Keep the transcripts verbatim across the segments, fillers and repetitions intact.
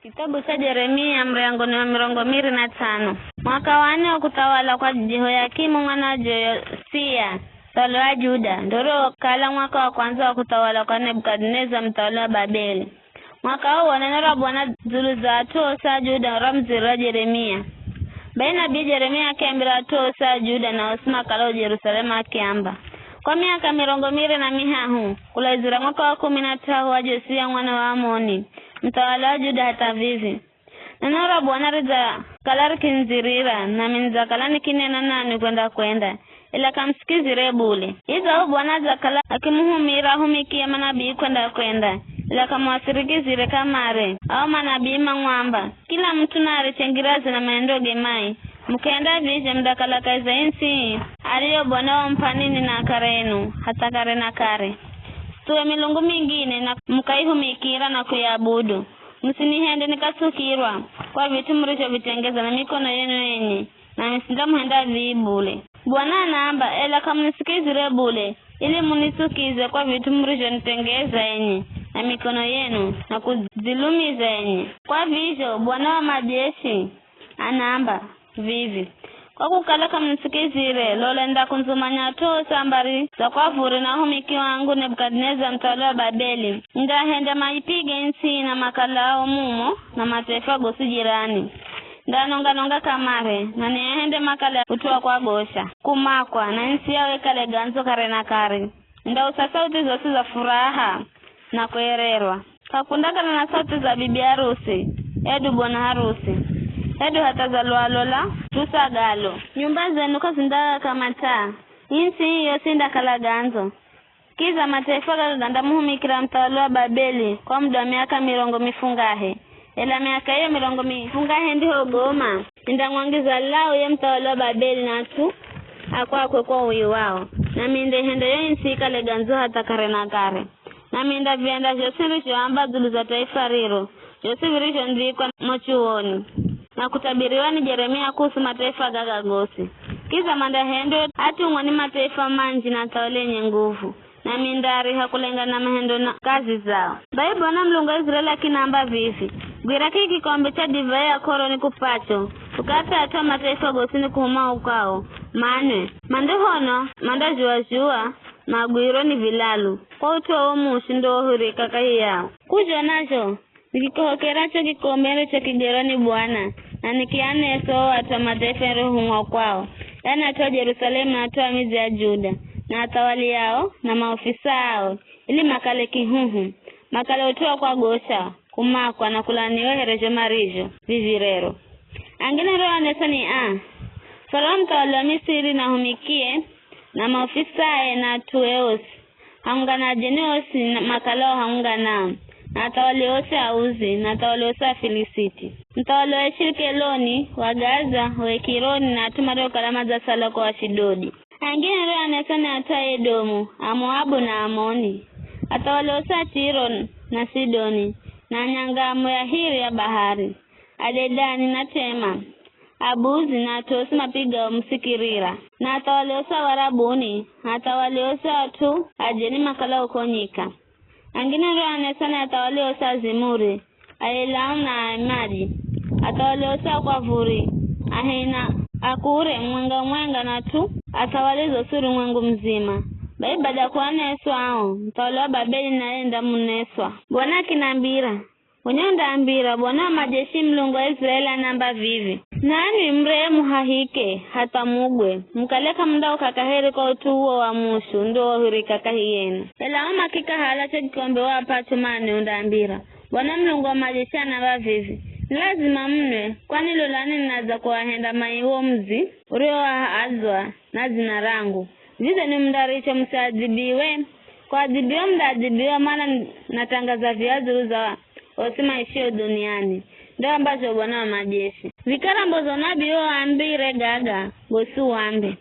Kitabu cha Jeremia, muryango ni wa mirongo miri na tsano. Mwaka wa nne wa kuthawala kwa Jehoyakimu mwana wa Josia, mutawala wa Juda, ndo urokala mwaka wa kwandza wa kuthawala kwa Nebukadineza, mutawala wa Babeli. Mwaka uwo neno ra Bwana dzulu za at'u osi a Juda ramudzirira Jeremia. Bai nabii Jeremia akiambira at'u osi a Juda na osi makalao Jerusalemu akiamba, kwa miaka mirongo miri na mihahu, kulaizira mwaka wa kumi na t'ahu wa Josia mwana wa Amoni, muthawala wa Juda, hatha vivi, neno ra Bwana ridzakala rikindzirira, nami nidzakala nikinena nanwi kwenda-kwenda, ela k'amusikizire bule. Idzaho Bwana adzakala akimuhumira ahumikie manabii kwenda-kwenda, ela k'amuasirikizire kamare. Ao manabii mamwamba, kila mut'u naariche ngiraze na mahendoge mai. Mukienda vizho mundakala kahi za ii ntsi ii, ariyo Bwana wamup'a ninwi na akare enu, hatha kare na kare. Sithuwe milungu mingine na mukaihumikira na kuiabudu. Musinihende nikatsukirwa kwa vit'u murizhovitengeza na mikono yenu enye, nami sindamuhenda vii bule. Bwana anaamba, ela k'amunisikizire bule, ili munitsukize kwa vit'u murizhonitengeza enye na mikono yenu na kudzilumiza enye. Kwa vizho Bwana wa majeshi anaamba vivi, kwa kukala k'amunisikizire, lola nindakundzumanya at'u osi a mbari za kwa vure na ahumiki wangu Nebukadineza muthawali wa Babeli. Nindahenda maipige ii ntsi na makalao mumo na mataifa gosi jirani. Nindaanonga-nonga kamare, na niahende makale ut'u wa kwagosha, kumakwa, na ii ntsi yao ikale gandzo kare na kare. Nindausa sauti zosi za furaha na kuererwa. K'akundakala na sauti za bibi harusi, hedu bwana harusi, hedu hatha za lwalo la lusagalo. Nyumba zenu k'azindaaka mataa, ii ntsi ii yosi indakala gandzo. Kidza mataifa gaga gandamuhumikira muthawali wa Babeli kwa muda wa miaka mirongo mifungahe. Ela miaka iyo mirongo mifungahe ndihogoma, nindamwangiza lau ye muthawali wa Babeli na at'u a kwakwe kwa uwi wao, nami nindaihenda yo ii ntsi ikale gandzo hatha kare na kare. Nami nindavihenda zhosi nirizhoamba dzulu za taifa riro, zhosi virizhondhikwa mo chuwoni, na kutabiriwa ni Jeremia kuhusu mataifa gaga gosi. Kidza mandahendwe atumwa ni mataifa manji na athawali enye nguvu, nami nindaariha kulengana na mahendo na kazi zao. Bai Bwana Mulungu wa Iziraeli akinaamba vivi, gwira kiki kikombe cha divai ya k'oro nikup'acho, ukap'e at'u a mataifa gosi nikuhumao kwao, manwe. Mandohonwa, mandazhuwa-zhuwa, magwirwe ni vilalu, kwa ut'u wa wo mushi ndowahurika kahi yao. K'uzhona zho, nikikohokera cho kikombe nirichokigerwa ni Bwana, na nikianesa o at'u a mataifa niriohumwa kwao, yani at'u a Jerusalemu na at'u a midzi ya Juda, na athawali ao, na maofisa ao, ili makale kihuhu, makale ut'u wa kwagosha, kumakwa na kulaaniwa here zho marizho vivi rero. Angine nirioanesa ni aa, Farao muthawali wa Misiri na ahumikie, na maofisae na at'ue osi, hamwenga na ajeni osi na makalao hamwenga nao, na athawali osi a Uzi, na athawali osi a Filisiti. Muthawali wa Eshikeloni, wa Gaza, wa Ekironi, na at'u mariokala madzasala ko Ashidodi. Angine nirioanesa ni at'u a Edomu, a Moabu na Amoni, athawali osi a Tiro na Sidoni, na anyangamo ya hiri ya bahari, a Dedani na Tema, Abuzi na at'u osi mapigao musikirira, na athawali osi a Warabuni, na athawali osi a at'u ajeni makalao ko nyika. Angine nirioanesa ni athawali osi a Zimuri, a Elamu na a Emadi, athawali osi a kwa vure, a Hena, a Kure, mwenga-mwenga na at'u athawali zosi urumwengu muzima. Bai bada ya kuaneswa ao, muthawali wa Babeli naye ndamuneswa. Bwana akinambira, Gonya undaambira, Bwana wa majeshi, Mulungu wa Iziraeli anaamba vivi, nanwi muree muhahike hatha mugwe, mukale k'amundauka kaheri kwa ut'u uwo wa mushu ndo wahurika kahi yenu. Ela ao makikahala cho kikombe waap'acho manwe, undaambira, Bwana Mulungu wa majeshi anaamba vivi, ni lazima munwe, kwani lolani ninadza kuwahenda mai wo mudzi urioaadzwa na dzina rangu. Vidze ni mundaricho musiadhibiwe? Kuadhibiwa mundaadhibiwa, mana natangaza via dzulu za osi maishio dhuniani, ndo ambazho Bwana wa majeshi. Vikara mboza unabii uambire gaga gosi uambe,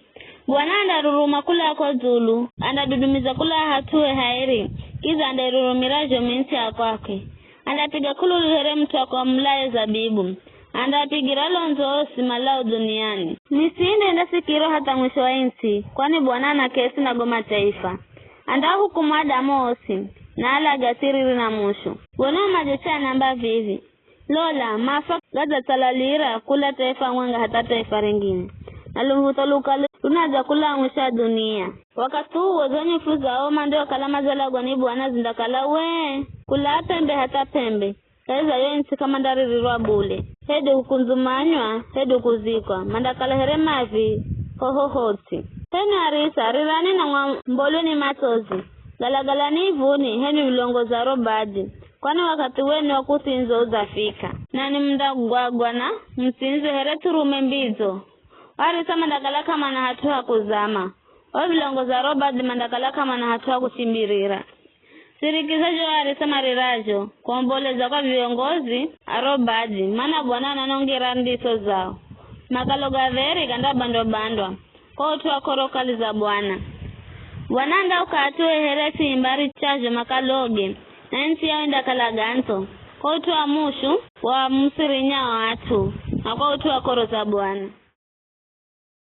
Bwana andaruruma kula ko dzulu, andadudumiza kula hat'ue hairi, kidza andairurumira zho mintsi ya kwakwe. Andapiga k'ululu here mut'u akomulaye zabibu, andaapigira londzo osi malao dhuniani. Misi inde indasikirwa hatha mwisho wa ii ntsi, kwani Bwana anakesi na go mataifa. Andaahukumu adamu osi, na alage atsiriri na mushu. Bwana wa majeshi anaamba vivi, Lola, mafa gadzatsalalira kula taifa mwenga hatha taifa ringine, na lumvutho lukali lunadza kula mwisho wa dhunia. Wakathi uwo zo nyufu za o mandiokala madzalagwa ni Bwana zindakala wee, kula p'embe hatha p'embe, kahi za yo ntsi k'amandaririrwa bule, hedu kukundzumanywa, hedu kuzikwa, mandakala here mavi hohohots'i. H'enwi arisa, rirani na mwambolwe ni matsozi, galagalani ivuni, h'enwi vilongozi a ro badhi, kwani wakathi wenu wa kuthindzwa udzafika. Nanwi mundagwagwa na mutsindzwe here thurume mbidzo. O arisa mandakala k'amana hat'u ha kuzama, o vilongozi a ro badhi mandakala k'amana hat'u ha kushimbirira. Sirikiza zho arisa marirazho kuomboleza kwa vilongozi a ro badhi, mana Bwana ananongera ndiso zao. Makalo ga dheri gandabandwa-bandwa kwa ut'u wa k'oro kali za Bwana. Bwana andauka atue here simbari cha zho makaloge, na ntsi yao indakala gandzo kwa ut'u wa mushu wa musirinya wa at'u, na kwa ut'u wa k'oro za Bwana.